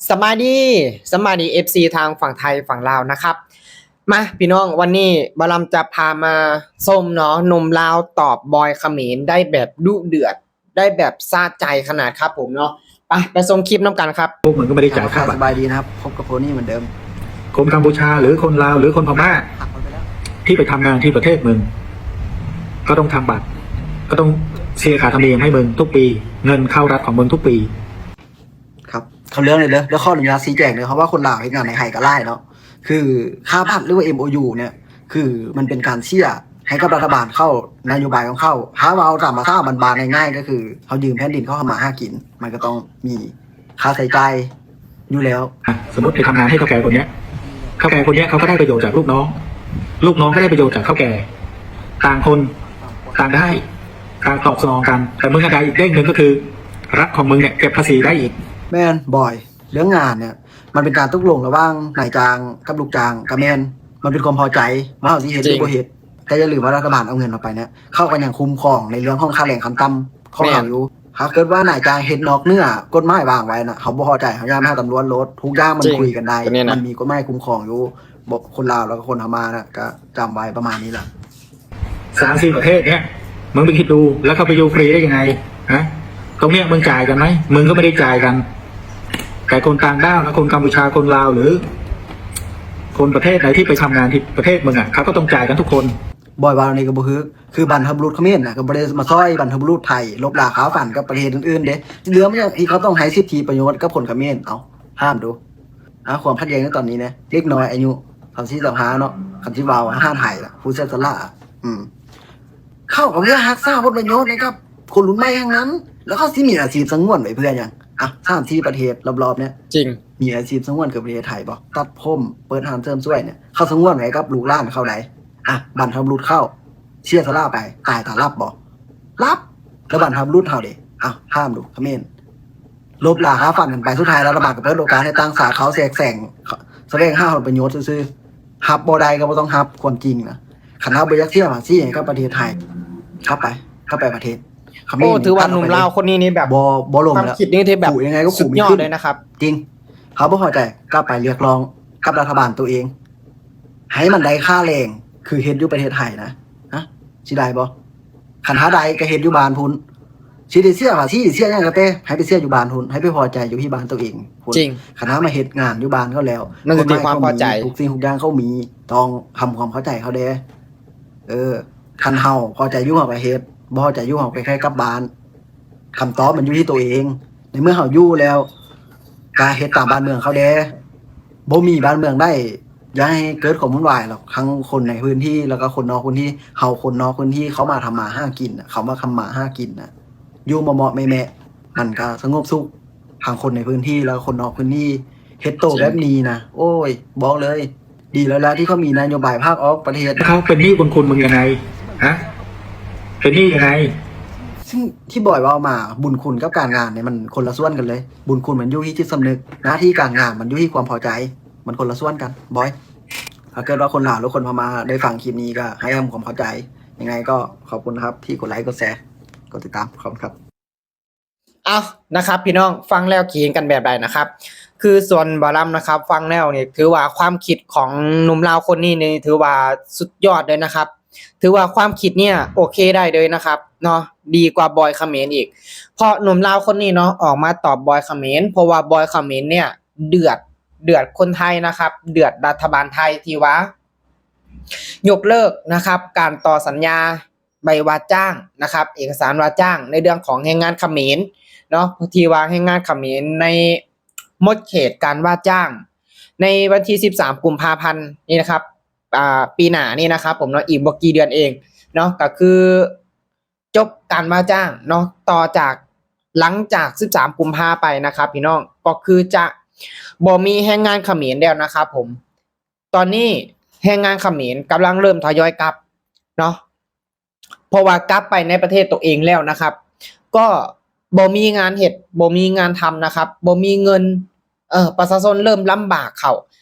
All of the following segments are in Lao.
ສະບາຍດີ ສະບາຍດີ ເອັຟຊີ ທາງຝັ່ງໄທຝັ່ງລາວນະຄັບ. ມາພີ່ນ້ອງ ວັນນີ້ບ່າວລຳຈະພາມາຊົມເນາະ ໜຸ່ມລາວຕອບບອຍຂະເໝນໄດ້ແບບດຸເດືອດ ໄດ້ແບບສະໃຈຂະໜາດຄັບຜົມເນາະ. ໄປ ໄປຊົມຄລິບນຳກັນຄັບ. ພວກมึงก็ไม่ได้จ่ายค่าบัตร สบายดีนะครับ พบกับโพนี่เหมือนเดิม คนกัมพูชาหรือคนลาวหรือคนพม่า ที่ไปทำงานที่ประเทศมึง ก็ต้องทำบัตร ก็ต้องเสียค่าธรรมเนียมให้มึงทุกปี เงินเข้ารัฐของมึงทุกปี ครับ ເຂົ້າເລື່ອງເລີຍເດີ ແລ້ວຂໍອະນຸຍາດຊີ້ແຈງເດີ ເພາະວ່າຄົນລາວເຮັດງານໃນໄທກໍຫຼາຍເນາະ ຄືຄ່າບັດ ຫຼືວ່າ ເອັມໂອຢູ ເນຍ ຄືມັນເປັນການເສຍໃຫ້ກັບລັດຖະບານເຂົາ ນະໂຍບາຍຂອງເຂົາ. ຖ້າວ່າເອົາຕາມພາສາບ້ານໆ ງ່າຍໆ ກໍຄືເຮົາຢືມແຜ່ນດິນເຂົາທຳມາຫາກິນ ມັນກໍຕ້ອງມີຄ່າໃຊ້ຈ່າຍຢູ່ແລ້ວ. อ่ะ สมมุติไปทำงานให้เฒ่าแก่คนเนี้ย เฒ่าแก่คนเนี้ยเขาก็ได้ประโยชน์จากลูกน้อง ลูกน้องก็ได้ประโยชน์จากเฒ่าแก่ ต่างคนต่างได้ ต่างตอบสนองกัน แต่มึงก็ได้อีกเด้งหนึ่งก็คือ รัฐของมึงเนี่ยเก็บภาษีได้อีก. ແມ່ນ ບອຍ ເລື່ອງງານເນຍ ມັນເປັນການຕົກລົງລະຫວ່າງນາຍຈ້າງກັບລູກຈ້າງ ກໍແມ່ນ ມັນເປັນຄວາມພໍໃຈວ່າເຮົາຊິເຮັດ ຫຼື ບໍ່ເຮັດ ແຕ່ຢ່າລືມວ່າລັດຖະບານເອົາເງິນເຮົາໄປເນຍ ເຂົາກໍຍັງຄຸ້ມຄອງໃນເລື່ອງຂອງຄ່າແຮງຂັ້ນຕ່ຳຂອງເຮົາຢູ່. ຖ້າເກີດວ່ານາຍຈ້າງເຮັດນອກເໜືອກົດໝາຍວາງໄວ້ນະ ເຮົາບໍ່ພໍໃຈ ເຮົາຢ້ານໄປຫາຕຳຫຼວດໂລດ ທຸກຢ່າງມັນຄຸຍກັນໄດ້ ມັນມີກົດໝາຍຄຸ້ມຄອງຢູ່. ບໍ່ ຄົນລາວ ແລ້ວກໍຄົນພະມ້ານະ ກໍຈຳໄວ້ປະມານນີ້ລະ. สามสี่ประเทศเนี้ย มึงไปคิดดู แล้วเข้าไปอยู่ฟรีได้ยังไง ฮะ ตรงเนี้ยมึงจ่ายกันไหม มึงก็ไม่ได้จ่ายกัน แต่คนต่างด้าวนะ คนกัมพูชา คนลาว หรือคนประเทศไหนที่ไปทำงานที่ประเทศมึงอะ เขาก็ต้องจ่ายกันทุกคน. ບອຍວ່ານີ້ກໍບໍ່ຖືກ ຄືບັນພະບຸລຸດຂະເໝນນະ ກໍບໍ່ໄດ້ມາຊ່ອຍບັນພະບຸລຸດໄທລົບລາຄາຝັນກັບປະເທດອື່ນໆເດ້. ເລື່ອງຫຍັງທີ່ເຂົາຕ້ອງໃຫ້ສິດທິປະໂຫຍດກັບຄົນຂະເໝນ? ເອົ້າ ຖາມດູ. ອ່າ ຄວາມຂັດແຍ່ງໃນຕອນນີ້ນະ ເດັກນ້ອຍອາຍຸຊາວສີ່ ຊາວຫ້າເນາະ ຄັນຊິເວົ້າອາຫານໄທລະ ຜູ້ເສຍສະຫຼະ ອືມ ເຂົາກໍເພື່ອຮັກສາຜົນປະໂຫຍດໃຫ້ກັບຄົນລຸ້ນໃໝ່ທັງນັ້ນ ແລ້ວເຂົາຊິມີອາຊີບສະຫງວນໄວ້ເພື່ອຫຍັງ? ອ່ະ ສາມສີ່ປະເທດລອບໆເນີ້ຍ ຈິງ ມີອາຊີບສະຫງວນຄືປະເທດໄທບໍ່? ຕັດຜົມ ເປີດຮ້ານເສີມສວຍເນີ້ຍ ເຂົາສະຫງວນໄວ້ກັບລູກຫຼານເຂົາໃດ໋. ອ່ະ ບັນພະບຸລຸດເຂົາເສຍສະຫຼະໄປ ຕາຍຕາຫຼັບບໍ່? ຫຼັບ. ແລ້ວບັນພະບຸລຸດເຮົາເດ? ເອົ້າ ຖາມດູ ຂະເໝນ ລົບລາຄາຝັນກັນໄປ ສຸດທ້າຍລັດຖະບານກໍເປີດໂອກາດໃຫ້ຕ່າງຊາດເຂົ້າແຊກແຊງ ສະແຫວງຫາຜົນປະໂຫຍດຊື່ໆ. ຮັບບໍ່ໄດ້ກໍບໍ່ຕ້ອງຮັບ ຄວາມຈິງນະ. ຄັນເຮົາບໍ່ຢາກເສຍພາສີໃຫ້ກັບປະເທດໄທ ກັບໄປ ກັບໄປປະເທດຂະເໝນ. ໂອ້ ຖືວ່າໜຸ່ມລາວຄົນນີ້ນີ້ແບບ ບໍ່ ບໍ່ລົງແລ້ວ ຄວາມຄິດນີ້ຖືແບບ ເຂົາເປັນຜູ້ໃຫຍ່ກໍເຂົາມີຂຶ້ນ ສຸດຍອດເລີຍນະຄັບ. ຈິງ ເຮົາບໍ່ພໍໃຈ ກັບໄປຮຽກຮ້ອງກັບລັດຖະບານໂຕເອງ ໃຫ້ມັນໄດ້ຄ່າແຮງຄືເຮັດຢູ່ປະເທດໄທນະ. ຮະ ຊິໄດ້ບໍ່? ຄັນຖ້າໄດ້ກໍເຮັດຢູ່ບ້ານພຸ້ນ ຊິໄດ້ເສຍພາສີ ເສຍຫຍັງກໍແຕ່ ໃຫ້ໄປເສຍຢູ່ບ້ານພຸ້ນ ໃຫ້ໄປພໍໃຈຢູ່ທີ່ບ້ານໂຕເອງພຸ້ນ. ຈິງ ຄັນຖ້າມາເຮັດງານຢູ່ບ້ານເຂົາແລ້ວ ມັນກໍມີ ກົດໝາຍເຂົາມີ ທຸກສິ່ງທຸກຢ່າງເຂົາມີ ຕ້ອງທຳຄວາມເຂົ້າໃຈເຂົາແດ່. ເອີ ຄັນເຮົາພໍໃຈຢູ່ເຮົາກໍເຮັດ ບໍ່ພໍໃຈຢູ່ເຮົາກໍແຄ່ກັບບ້ານ. ຄຳຕອບມັນຢູ່ທີ່ໂຕເອງ. ໃນເມື່ອເຮົາຢູ່ແລ້ວ ກໍເຮັດຕາມບ້ານເມືອງເຂົາແດ່. ບໍ່ມີບ້ານເມືອງໃດຢາກໃຫ້ເກີດຄວາມວຸ້ນວາຍຫຼອກ ທັງຄົນໃນພື້ນທີ່ ແລ້ວກໍຄົນນອກພື້ນທີ່. ເຮົາຄົນນອກພື້ນທີ່ເຂົ້າມາທຳມາຫາກິນນະ ເຂົ້າມາທຳມາຫາກິນນະ ຢູ່ເໝາະໆແມະໆ ມັນກໍສະຫງົບສຸກ. ທັງຄົນໃນພື້ນທີ່ ແລ້ວກໍຄົນນອກພື້ນທີ່ ເຮັດໂຕແບບນີ້ນະ ໂອ້ຍ ບອກເລີຍ ດີແລ້ວລະທີ່ເຂົາມີນະໂຍບາຍພາກອອກປະເທດ. ເຂົາເປັນໜີ້ບຸນຄຸນມຶງຍັງໄງ? ຮະ? ເປັນໜີ້ຍັງໄງ? ຊຶ່ງທີ່ບອຍເວົ້າມາ ບຸນຄຸນກັບການງານນີ້ມັນຄົນລະສ່ວນກັນເລີຍ. ບຸນຄຸນມັນຢູ່ທີ່ຈິດສຳນຶກ, ໜ້າທີ່ການງານມັນຢູ່ທີ່ຄວາມພໍໃຈ. ມັນຄົນລະສ່ວນກັນ ບອຍ. ຖ້າເກີດວ່າຄົນລາວ ຫຼື ຄົນພະມ້າໄດ້ຟັງຄລິບນີ້ ກໍໃຫ້ທຳຄວາມເຂົ້າໃຈ. ຍັງໄງກໍຂອບຄຸນນະຄັບ ທີ່ກົດໄລ ກົດແຊ ກົດຕິດຕາມ. ຂອບຄຸນຄັບ. ເອົ້າ ນະຄັບ ພີ່ນ້ອງ ຟັງແລ້ວຄິດເຫັນກັນແບບໃດນະຄັບ? ຄືສ່ວນບ່າວລຳນະຄັບ ຟັງແລ້ວນີ້ ຖືວ່າຄວາມຄິດຂອງໜຸ່ມລາວຄົນນີ້ນີ້ ຖືວ່າສຸດຍອດເລີຍນະຄັບ. ຖືວ່າຄວາມຄິດເນີ້ຍໂອເຄໄດ້ເລີຍນະຄັບເນາະ ດີກວ່າບອຍຂະເໝນອີກ. ເພາະໜຸ່ມລາວຄົນນີ້ເນາະ ອອກມາຕອບບອຍຂະເໝນ ເພາະວ່າບອຍຂະເໝນເນີ້ຍເດືອດ ເດືອດຄົນໄທນະຄັບ ເດືອດລັດຖະບານໄທທີ່ວ່າຍົກເລີກນະຄັບ ການຕໍ່ສັນຍາ ໃບວ່າຈ້າງນະຄັບ ເອກະສານວ່າຈ້າງ ໃນເລື່ອງຂອງແຮງງານຂະເໝນເນາະ ທີ່ວ່າແຮງງານຂະເໝນໃນໝົດເຂດການວ່າຈ້າງ ໃນວັນທີສິບສາມ ກຸມພາພັນນີ້ນະຄັບ ອ່າ ປີໜ້ານີ້ນະຄັບຜົມເນາະ ອີກບໍ່ກີ່ເດືອນເອງເນາະ ກໍຄືຈົບການວ່າຈ້າງເນາະ. ຕໍ່ຈາກ ຫຼັງຈາກສິບສາມ ກຸມພາໄປນະຄັບ ພີ່ນ້ອງ ກໍຄືຈະບໍ່ມີແຮງງານຂະເໝນແລ້ວນະຄັບຜົມ. ຕອນນີ້ແຮງງານຂະເໝນກຳລັງເລີ່ມທະຍອຍກັບເນາະ ເພາະວ່າກັບໄປໃນປະເທດຕົວເອງແລ້ວນະຄັບ ກໍບໍ່ມີງານເຮັດ ບໍ່ມີງານທຳນະຄັບ ບໍ່ມີເງິນ ເອີ ປະຊາຊົນເລີ່ມລຳບາກເຂົ້າ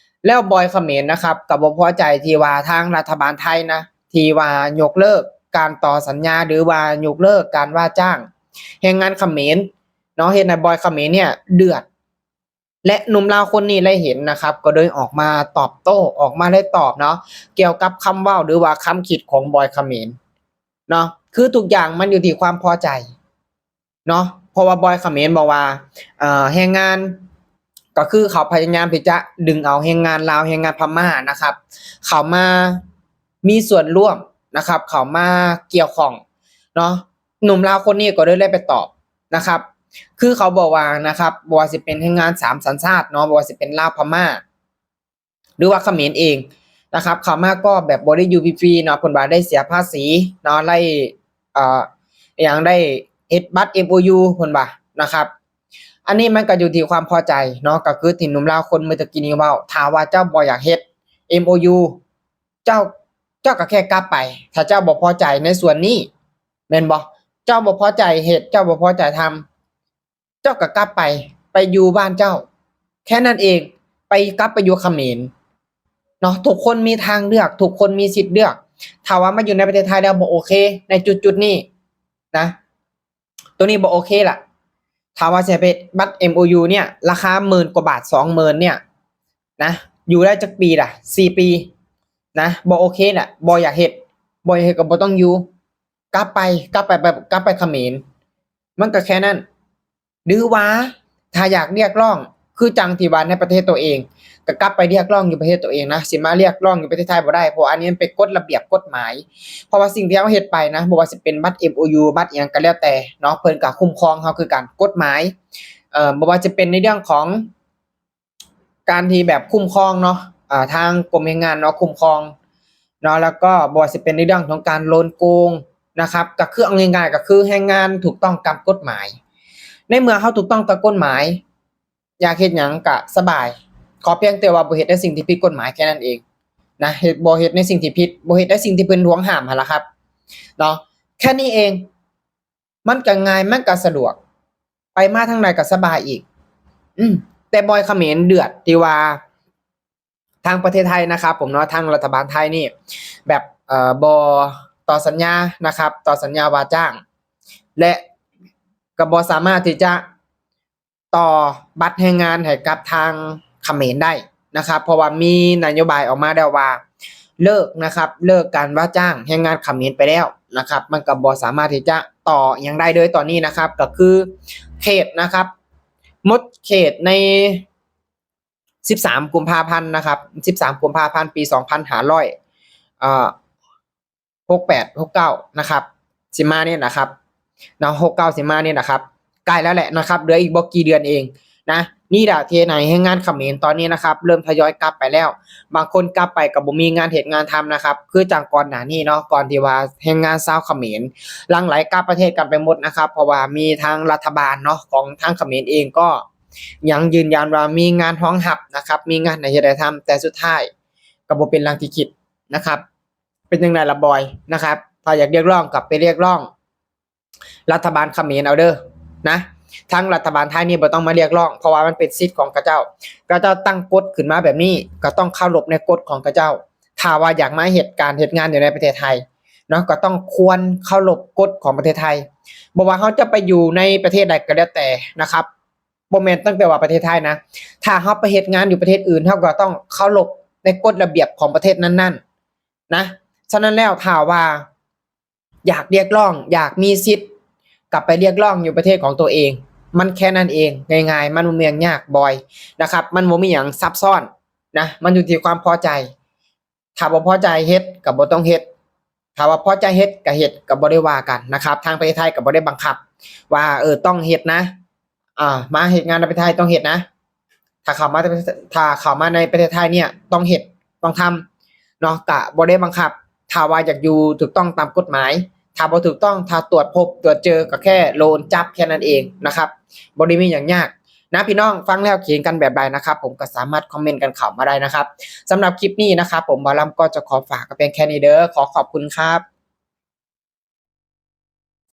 ແລ້ວບອຍຂະເໝນນະຄັບ ກໍບໍ່ພໍໃຈທີ່ວ່າທາງລັດຖະບານໄທນະ ທີ່ວ່າຍົກເລີກການຕໍ່ສັນຍາ ຫຼືວ່າຍົກເລີກການວ່າຈ້າງແຮງງານຂະເໝນເນາະ ເຮັດໃຫ້ບອຍຂະເໝນເນີ້ຍເດືອດ ແລະ ໜຸ່ມລາວຄົນນີ້ໄດ້ເຫັນນະຄັບ ກໍເລີຍອອກມາຕອບໂຕ້ ອອກມາໄດ້ຕອບເນາະ ກ່ຽວກັບຄຳເວົ້າ ຫຼືວ່າຄຳຄິດຂອງບອຍຂະເໝນເນາະ ຄືທຸກຢ່າງມັນຢູ່ທີ່ຄວາມພໍໃຈເນາະ ເພາະວ່າບອຍຂະເໝນບອກວ່າ ເອີ ແຮງງານ ກໍຄືເຂົາພະຍາຍາມທີ່ຈະດຶງເອົາແຮງງານລາວ ແຮງງານພະມ້ານະຄັບ ເຂົ້າມາມີສ່ວນຮ່ວມນະຄັບ ເຂົ້າມາກ່ຽວຂ້ອງເນາະ ໜຸ່ມລາວຄົນນີ້ກໍເລີຍໄດ້ໄປຕອບນະຄັບ ຄືເຂົາບອກວ່ານະຄັບ ບໍ່ວ່າຊິເປັນແຮງງານສາມສັນຊາດເນາະ ບໍ່ວ່າຊິເປັນລາວ ພະມ້າ ຫຼືວ່າຂະເໝນເອງນະຄັບ ເຂົ້າມາກໍແບບບໍ່ໄດ້ຢູ່ຟຣີໆເນາະ ເພິ່ນວ່າໄດ້ເສຍພາສີເນາະ ໄດ້ ເອີ ອີ່ຫຍັງ ໄດ້ເຮັດບັດເອັມໂອຢູ ເພິ່ນວ່ານະຄັບ ອັນນີ້ມັນກໍຢູ່ທີ່ຄວາມພໍໃຈເນາະ ກໍຄືທີ່ໜຸ່ມລາວຄົນເມື່ອຕະກີ້ນີ້ເວົ້າ ຖ້າວ່າເຈົ້າບໍ່ຢາກເຮັດເອັມໂອຢູ ເຈົ້າ ເຈົ້າກໍແຄ່ກັບໄປ ຖ້າເຈົ້າບໍ່ພໍໃຈໃນສ່ວນນີ້ ແມ່ນບໍ່? ເຈົ້າບໍ່ພໍໃຈເຮັດ ເຈົ້າບໍ່ພໍໃຈທຳ ເຈົ້າກໍກັບໄປ ໄປຢູ່ບ້ານເຈົ້າ ແຄ່ນັ້ນເອງ ໄປ ກັບໄປຢູ່ຂະເໝນເນາະ ທຸກຄົນມີທາງເລືອກ ທຸກຄົນມີສິດເລືອກ ຖ້າວ່າມາຢູ່ໃນປະເທດໄທແລ້ວບໍ່ໂອເຄໃນຈຸດໆນີ້ນະ ໂຕນີ້ບໍ່ໂອເຄລະ ຖ້າວ່າຊິໄປເຮັດບັດເອັມໂອຢູເນີ້ຍ ລາຄາໝື່ນກວ່າບາດ ສອງໝື່ນເນີ້ຍນະ ຢູ່ໄດ້ຈັກປີລະ ສີ່ປີນະ ບໍ່ໂອເຄລະ ບໍ່ຢາກເຮັດ ບໍ່ຢາກເຮັດກໍບໍ່ຕ້ອງຢູ່ ກັບໄປ ກັບໄປ ໄປ ກັບໄປຂະເໝນ ມັນກໍແຄ່ນັ້ນ ຫຼືວ່າຖ້າຢາກຮຽກຮ້ອງຄືຈັ່ງທີ່ວ່າໃນປະເທດໂຕເອງ ກໍກັບໄປຮຽກຮ້ອງຢູ່ປະເທດໂຕເອງນະ ຊິມາຮຽກຮ້ອງຢູ່ປະເທດໄທບໍ່ໄດ້ ເພາະວ່າອັນນີ້ມັນເປັນກົດລະບຽບກົດໝາຍ ເພາະວ່າສິ່ງທີ່ເຮົາເຮັດໄປນະ ບໍ່ວ່າຊິເປັນບັດເອັມໂອຢູ ບັດອີ່ຫຍັງກໍແລ້ວແຕ່ເນາະ ເພິ່ນກໍຄຸ້ມຄອງເຮົາຄືກັນ ກົດໝາຍ ເອີ ບໍ່ວ່າຈະເປັນໃນເລື່ອງຂອງ ການທີ່ແບບຄຸ້ມຄອງເນາະ ອາ ທາງກົມແຮງງານເນາະ ຄຸ້ມຄອງເນາະ ແລ້ວກໍບໍ່ວ່າຊິເປັນໃນເລື່ອງຂອງການໂດນໂກງນະຄັບ ກໍຄືເອົາງ່າຍໆ ກໍຄືແຮງງານຖືກຕ້ອງຕາມກົດໝາຍ ໃນເມື່ອເຮົາຖືກຕ້ອງຕາມກົດໝາຍ ຢາກເຮັດຫຍັງກໍສະບາຍ ຂໍພຽງແຕ່ວ່າບໍ່ເຮັດໃນສິ່ງທີ່ຜິດກົດໝາຍແຄ່ນັ້ນເອງນະ ເຮັດ ບໍ່ເຮັດໃນສິ່ງທີ່ຜິດ ບໍ່ເຮັດໃນສິ່ງທີ່ເພິ່ນຫວງຫ້າມຫັ້ນລະຄັບເນາະ ແຄ່ນີ້ເອງ ມັນກໍງ່າຍ ມັນກໍສະດວກ ໄປມາທາງໃດກໍສະບາຍອີກ ອືມ ແຕ່ບອຍຂະເໝນເດືອດທີ່ວ່າ ທາງປະເທດໄທນະຄັບຜົມເນາະ ທາງລັດຖະບານໄທນີ້ແບບ ເອີ ບໍ່ຕໍ່ສັນຍານະຄັບ ຕໍ່ສັນຍາວ່າຈ້າງ ແລະ ກໍບໍ່ສາມາດທີ່ຈະຕໍ່ບັດແຮງງານໃຫ້ກັບທາງຂະເໝນໄດ້ນະຄັບ ເພາະວ່າມີນະໂຍບາຍອອກມາແລ້ວວ່າ ເລີກນະຄັບ ເລີກການວ່າຈ້າງແຮງງານຂະເໝນໄປແລ້ວນະຄັບ ມັນກໍບໍ່ສາມາດທີ່ຈະຕໍ່ຫຍັງໄດ້ເລີຍຕອນນີ້ນະຄັບ ກໍຄືເຂດນະຄັບ ໝົດເຂດໃນສິບສາມກຸມພາພັນນະຄັບ ສິບສາມກຸມພາພັນ ປີສອງພັນຫ້າຮ້ອຍ ເອີ ຫົກແປດ ຫົກເກົ້າ ນະຄັບ ຊິມານີ້ນະຄັບເນາະ ຫົກເກົ້າ ຊິມານີ້ນະຄັບ ໃກ້ແລ້ວແຫຼະນະຄັບ ເຫຼືອອີກບໍ່ກີ່ເດືອນເອງນະ ນີ້ລະທີ່ໃຫ້ແຮງງານຂະເໝນຕອນນີ້ນະຄັບ ເລີ່ມທະຍອຍກັບໄປແລ້ວ ບາງຄົນກັບໄປກໍບໍ່ມີງານເຮັດງານທຳນະຄັບ ຄືຈັ່ງກ່ອນໜ້ານີ້ເນາະ ກ່ອນທີ່ວ່າແຮງງານຊາວຂະເໝນຫຼັ່ງໄຫຼກັບປະເທດກັນໄປໝົດນະຄັບ ເພາະວ່າມີທາງລັດຖະບານເນາະ ຂອງທາງຂະເໝນເອງກໍຍັງຢືນຢັນວ່າມີງານຮອງຮັບນະຄັບ ມີງານໃຫ້ເຮັດໃຫ້ທຳ ແຕ່ສຸດທ້າຍກໍບໍ່ເປັນດັ່ງທີ່ຄິດນະຄັບ. ເປັນຈັ່ງໃດລະບອຍນະຄັບ ຖ້າຢາກຮຽກຮ້ອງກໍໄປຮຽກຮ້ອງລັດຖະບານຂະເໝນເອົາເດີນະ ທາງລັດຖະບານໄທນີ້ບໍ່ຕ້ອງມາຮຽກຮ້ອງ ເພາະວ່າມັນເປັນສິດຂອງເຂົາເຈົ້າ ເຂົາເຈົ້າຕັ້ງກົດຂຶ້ນມາແບບນີ້ ກໍຕ້ອງເຄົາລົບໃນກົດຂອງເຂົາເຈົ້າ ຖ້າວ່າຢາກມາເຮັດການເຮັດງານຢູ່ໃນປະເທດໄທເນາະ ກໍຕ້ອງຄວນເຄົາລົບກົດຂອງປະເທດໄທ ບໍ່ວ່າເຮົາຈະໄປຢູ່ໃນປະເທດໃດກໍແລ້ວແຕ່ນະຄັບ ບໍ່ແມ່ນຕັ້ງແຕ່ວ່າປະເທດໄທນະ ຖ້າເຮົາໄປເຮັດງານຢູ່ປະເທດອື່ນ ເຮົາກໍຕ້ອງເຄົາລົບໃນກົດລະບຽບຂອງປະເທດນັ້ນໆນະ. ສະນັ້ນແລ້ວ ຖ້າວ່າຢາກຮຽກຮ້ອງ ຢາກມີສິດ ກໍໄປຮຽກຮ້ອງຢູ່ປະເທດຂອງຕົວເອງ ມັນແຄ່ນັ້ນເອງ ງ່າຍໆ ມັນບໍ່ມີຫຍັງຍາກບອຍນະຄັບ ມັນບໍ່ມີຫຍັງຊັບຊ້ອນນະ ມັນຢູ່ທີ່ຄວາມພໍໃຈ. ຖ້າບໍ່ພໍໃຈເຮັດກໍບໍ່ຕ້ອງເຮັດ ຖ້າວ່າພໍໃຈເຮັດກໍເຮັດ ກໍບໍ່ໄດ້ວ່າກັນນະຄັບ ທາງປະເທດໄທກໍບໍ່ໄດ້ບັງຄັບວ່າ ເອີ ຕ້ອງເຮັດນະ ອາ ມາເຮັດງານໃນປະເທດໄທຕ້ອງເຮັດນະ ຖ້າເຂົ້າມາ ຖ້າເຂົ້າມາໃນປະເທດໄທເນີ້ຍຕ້ອງເຮັດ ຕ້ອງທຳເນາະ ກະບໍ່ໄດ້ບັງຄັບ ຖ້າວ່າຢາກຢູ່ຖືກຕ້ອງຕາມກົດໝາຍ ຖ້າບໍ່ຖືກຕ້ອງ ຖ້າຕວດພົບຕວດເຈີ ກໍແຄ່ໂດນຈັບແຄ່ນັ້ນເອງນະຄັບ ບໍ່ໄດ້ມີຫຍັງຍາກ ນະ ພີ່ນ້ອງຟັງແລ້ວຄິດເຫັນກັນແບບໃດນະຄັບ ຜົມກໍສາມາດຄອມເມັນກັນເຂົ້າມາໄດ້ນະຄັບ. ສຳລັບຄລິບນີ້ນະຄັບ ຜົມບ່າວລຳກໍຈະຂໍຝາກກັນພຽງແຄ່ນີ້ເດີ ຂໍຂອບຄຸນຄັບ.